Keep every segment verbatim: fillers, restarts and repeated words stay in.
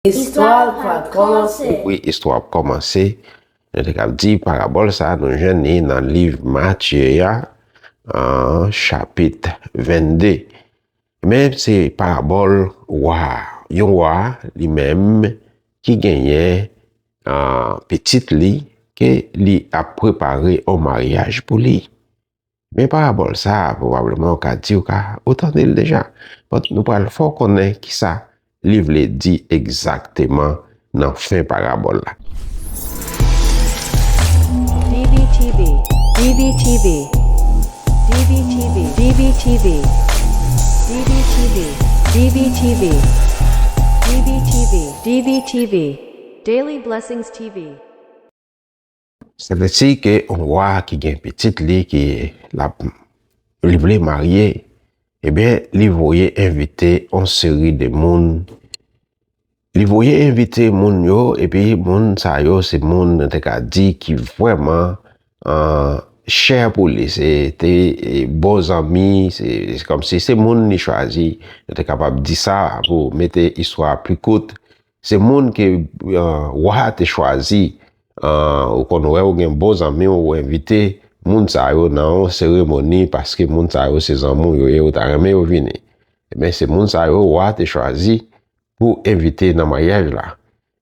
Istwa pral kòmanse. Wi, istwa ap kòmanse. Nou te kab di parabòl sa a, nou jwenn li nan liv Matye a, an chapit vennde. Men se parabòl wa a. Yon wa, li menm, ki genyen, ah, pitit li, ke li ap prepare yon maryaj pou li. Men parabòl sa a, pwobableman, ou ka di, ou ka, ou tande l deja. But nou pral fè w konnen kisa li vle di egzakteman nan fen parabòl la. D B T V, D B T V, D B T V, D B T V, D B T V, D B T V, D B T V, D B T V, Daily Blessings T V. Sètadi ke yon wa ki gen pitit li ki l ap, li vle marye, ebyen, li voye envite yon seri de moun. Li voye envite moun yo, epi moun sa yo, se moun, nou te ka di, ki vrèman, ah, chè pou li. Se te, eh, bon zanmi, se, se kòmsi se moun li chwazi. Nou te kapab di sa pou mete istwa a pi kout. Se moun ke, ah, wa a te chwazi. Ah, ou konn wè ou gen bon zanmi w, ou envite moun sa yo nan yon seremoni paske moun sa yo se zanmi w yo ye, ou ta renmen yo vini. Ebyen, se moun sa yo wa a te chwazi pou envite nan maryaj la.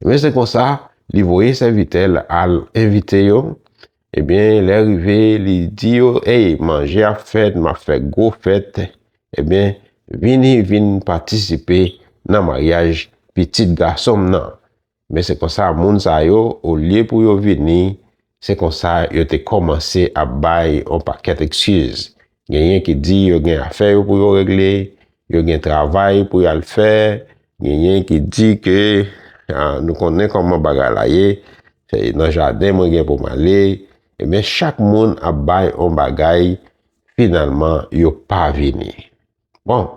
Ebyen, se konsa, li voye sèvitè l al envite yo. Ebyen, lè rive, li di yo, "Ey, manje ap fèt, m ap fè gwo fèt. Ebyen, vini, vin patisipe nan maryaj pitit gason m nan." Men se konsa, moun sa yo, olye pou yo vini, se konsa yo te kòmanse ap bay yon pakèt ekskiz. Genyen ki di yo gen afè yo pou yo regle, yo gen travay pou y al fè, genyen ki di ke, ah, nou konnen kòman bagay la ye, se nan jaden mwen gen pou m ale, ebyen chak moun ap bay yon bagay, finalman yo pa vini. Bon,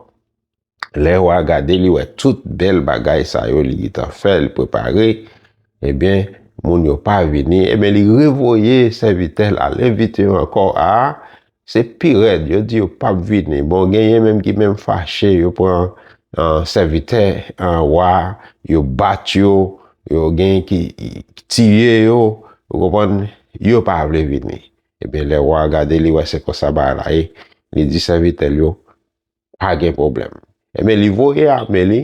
lè wa a gade, li wè tout bèl bagay sa yo li gentan fè, li prepare, ebyen, moun yo pa vini, ebyen, li revoye sèvitè l al envite yo ankò. A, se pi rèd, yo di yo p ap vini. Bon, genyen menm ki menm fache, yo pran, ah, sèvitè, ah, wa a, yo bat yo, yo genyen ki tiye yo, ou konprann, yo pa vle vini. Ebyen, lè wa a gade, li wè se konsa bagay la ye, li di sèvitè l yo, pa gen pwoblèm. Ebyen, li voye ame li,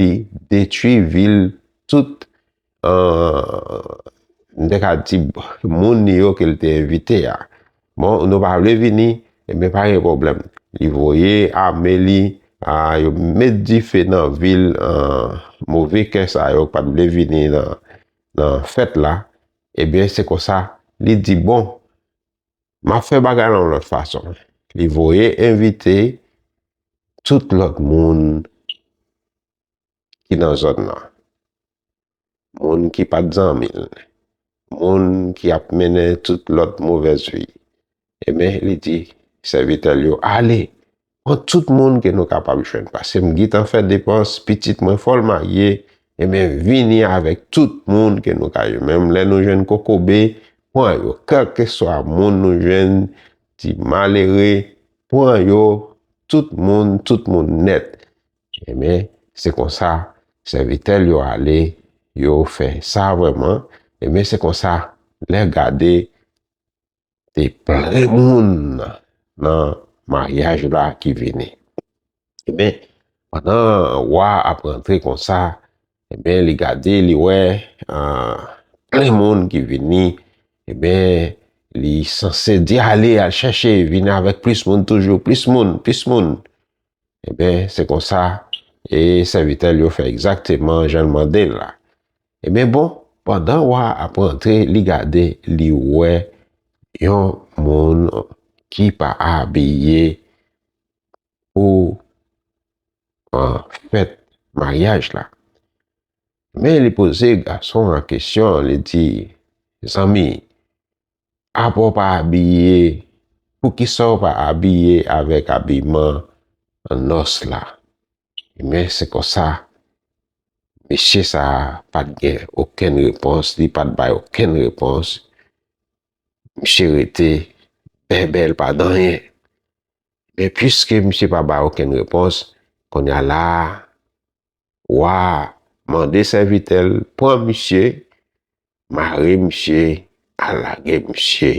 li detwi vil tout, ah, m te ka di moun li yo ke l te envite a. Bon, nou pa vle vini, ebyen, pa gen pwoblèm. Li voye ame li, ah, yo met dife nan vil, ah, move kè sa yo k pa t vle vini nan, nan fèt la. Ebyen, se konsa, li di, "Bon, m ap fè bagay la yon lòt fason." Li voye envite tout lòt moun ki nan zòn nan. Moun ki pa t zanmi l. Moun ki ap mennen tout lòt movèz vi. Ebyen, li di sèvitè l yo, "Ale, pran tout moun ke nou kapab jwenn. Paske m gentan fè depans, pitit mwen fò l marye, ebyen, vini avèk tout moun ke nou ka jwenn. Menm lè nou jwenn kokobe, pran yo. Kèlkeswa moun nou jwenn, ti malere, pran yo, tout moun, tout moun nèt." Ebyen, se konsa, sèvitè l yo ale, yo fè sa vrèman. Ebyen, se konsa, lè gade, te plen moun nan maryaj la ki vini. Ebyen, pandan wa a ap rantre konsa, ebyen, li gade, li wè, ah, plen moun ki vini. Ebyen, li sanse di, "Ale, al chèche, vini avèk plis moun toujou, plis moun, plis moun." Ebyen, se konsa, e sèvitè l yo fè egzakteman jan l mande l la. Ebyen, bon, pandan wa a ap rantre, li gade, li wè yon moun ki pa abiye pou, ah, fèt maryaj la. Men li poze gason an kesyon, li di, "Zanmi, apa w pa abiye, poukisa w pa abiye avèk abiman nòs la?" Men se konsa, mesye sa a pa t gen okenn repons, li pa t bay okenn repons. Misye rete bèbè, l pa di anyen. Men piske misye pa bay okenn repons, kounye a la a, wa a mande sèvitè l pran misye, mare misye, al lage misye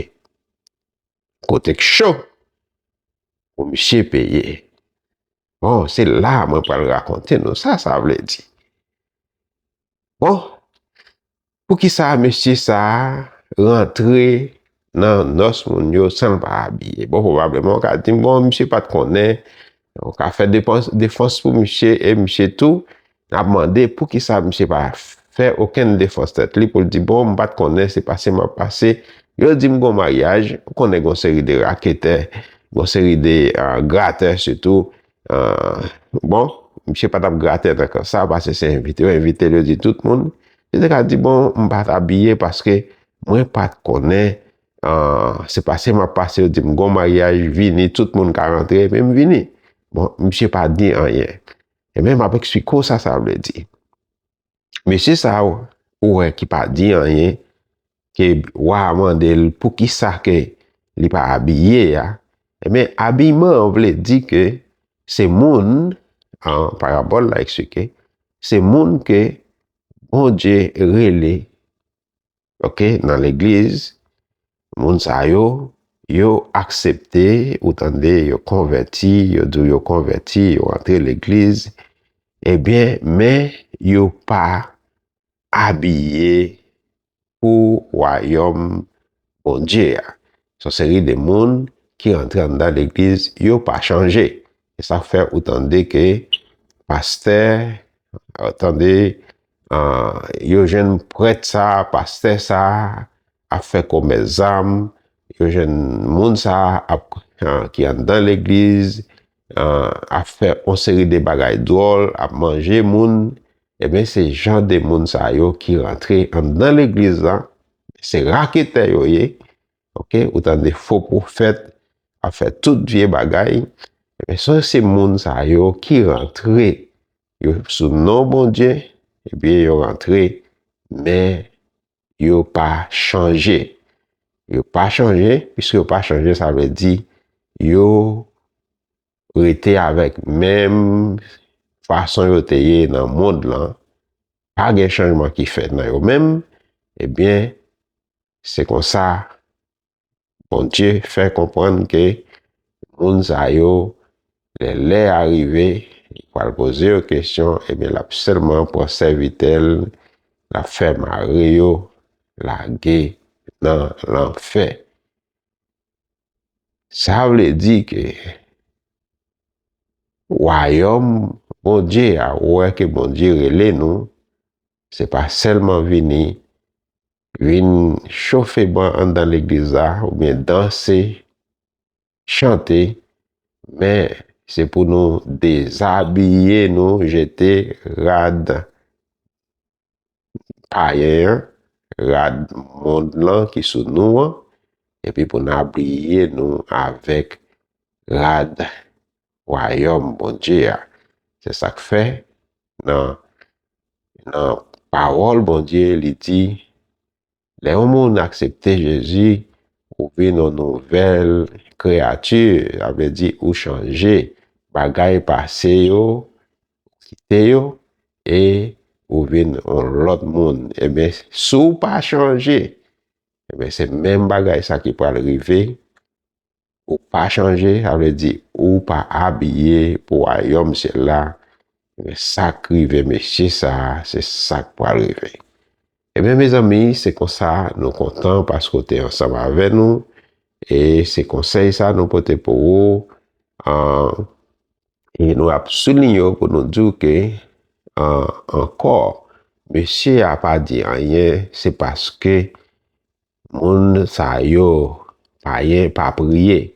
kote k cho pou misye peye. Bon, se la mwen pral rakonte nou sa sa vle di. Bon, poukisa mesye sa a rantre nan nòs moun yo san l pa abiye? Bon, pwobableman, w ka di m, bon, misye pa t konnen. Ou ka fè depans, defans pou misye e misye tou. N ap mande poukisa misye pa fè okenn defans tèt li pou l di, bon, m pa t konnen, se pase m ap pase. Yo di m gon maryaj, ou konnen gon seri de raketè, gon seri de ah, gratè sitou. Ah, bon, misye pa t ap gratè nan kan sa, paske se envite yo envite l, yo di tout moun. Li te ka di, bon, m pa t abiye paske mwen pa t konnen, ah, se pase m ap pase, yo di m gon maryaj, vini, tout moun ka rantre, epi m vini. Bon, misye pa di anyen. Ebyen, m ap eksplike w sa sa vle di. Mesye sa a, ou wè ki pa di anyen, ke wa a mande l poukisa ke li pa abiye a, ebyen, abiyman an vle di ke se moun, an parabòl la eksplike, se moun ke Bondye rele, oke, nan legliz, moun sa yo, yo aksepte, ou tande, yo konvèti, yo di w yo konvèti, yo antre legliz, ebyen, men yo pa abiye pou wayòm Bondye a. Se yon seri de moun ki rantre anndan legliz, yo pa chanje. E sa fè ou tande ke pastè, ou tande, ah, yo jwenn prèt sa, pastè sa, ap fè komès zam, yo jwenn moun sa ap, ah, ki anndan legliz, ah, ap fè yon seri de bagay dwòl, ap manje moun, ebyen, se jan de moun sa yo ki rantre anndan legliz la, se raketè yo ye, oke, ou tande fo pwofèt ap fè tout vye bagay, ebyen, se, se moun sa yo ki rantre, yo sou non Bondye, ebyen, yo rantre, men yo pa chanje. Yo pa chanje, piske yo pa chanje, sa vle di yo rete avèk menm fason yo te ye nan mond lan. Pa gen chanjman ki fèt nan yo menm. Ebyen, se konsa Bondye fè konprann ke moun sa yo, lè lè a rive, li pral poze yo kesyon, ebyen, l ap sèlman pran sèvitè l, l ap fè mare yo, lage nan lanfè. Sa vle di ke wayòm Bondye a, ou wè ke Bondye rele nou, se pa sèlman vini, vin chofe ban anndan legliz la, oubyen danse, chante, men se pou nou dezabiye nou, jete rad payen an, rad mond lan ki sou nou an, epi pou n abiye nou avèk rad wayòm Bondye a. Se sa k fè nan, nan pawòl Bondye, li di, lè yon moun aksepte Jezi, ou vin yon nouvèl kreyati, sa vle di ou chanje, bagay pase yo, ou kite yo, e ou vin yon lòt moun. Ebyen, si w pa chanje, ebyen, se menm bagay sa ki pral rive. Ou pa chanje, sa vle di ou pa abiye pou wayòm syèl la. Men sa k rive mesye sa a, se sa k pral rive. Ebyen, mezanmi, se konsa, nou kontan paske w te ansanm avè nou. E se konsèy sa nou pote pou ou. An, e nou ap souliye w pou nou di w ke, an, ankò, mesye a pa di anyen, se paske moun sa yo, payen, pa priye.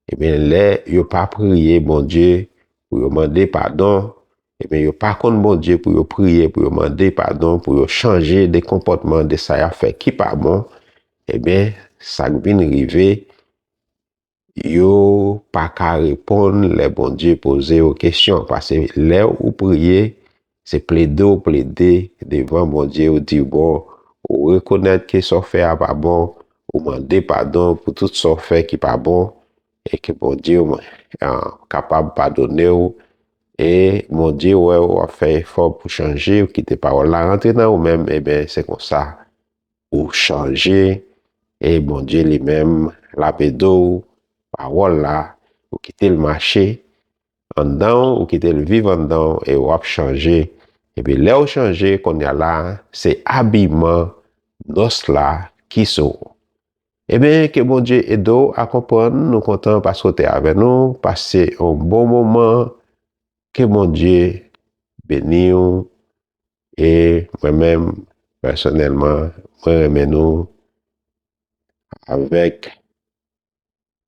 Ebyen, lè yo pa priye Bondye pou yo mande padon, ebyen, yo pa konn Bondye pou yo priye, pou yo mande padon, pou yo chanje de konpòtman, de sa y ap fè ki pa bon, ebyen, sa k vin rive, yo pa ka reponn lè Bondye poze yo kesyon. Paske lè ou priye, se plede w plede devan Bondye, ou di, bon, ou rekonèt ke sa w fè a pa bon, ou mande padon pou tout sa w fè ki pa bon, e ke Bondye, ah, kapab padone w, e Bondye wè w ap fè efò pou chanje, ou kite pawòl la rantre nan ou menm, ebyen, se konsa ou chanje, e Bondye li menm l ap ede w, pawòl la, ou kite l mache anndan w, ou kite l viv anndan w, e w ap chanje. Epi lè w chanje, kounye a la, se abiman nòs la ki sou ou. Ebyen, ke Bondye ede w a konprann, nou kontan paske w te avè nou, pase yon bon moman, ke Bondye beni w, e mwen menm, pèsonèlman, mwen renmen nou avèk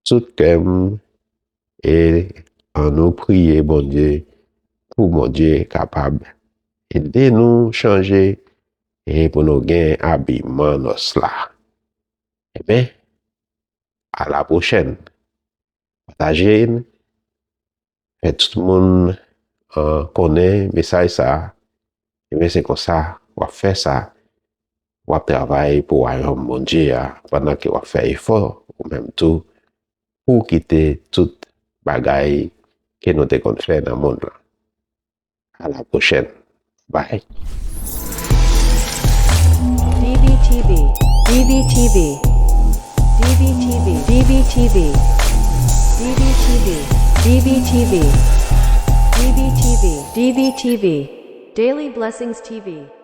tout kè m, e ann nou priye Bondye pou Bondye kapab ede nou chanje e pou nou gen abiman nòs la. Ebyen, a la pwochèn. Pataje l, fè tout moun, uh, konnen mesaj sa a. Ebyen, se konsa w ap fè sa. W ap travay pou wayòm Bondye a pandan ke w ap fè efò ou menm tou pou w kite tout bagay ke nou te konn fè nan mond lan. A la pwochèn. Bye. D B T V, D B T V, D B T V, D B T V, D B T V, D B T V, D B T V, D B T V, Daily Blessings T V.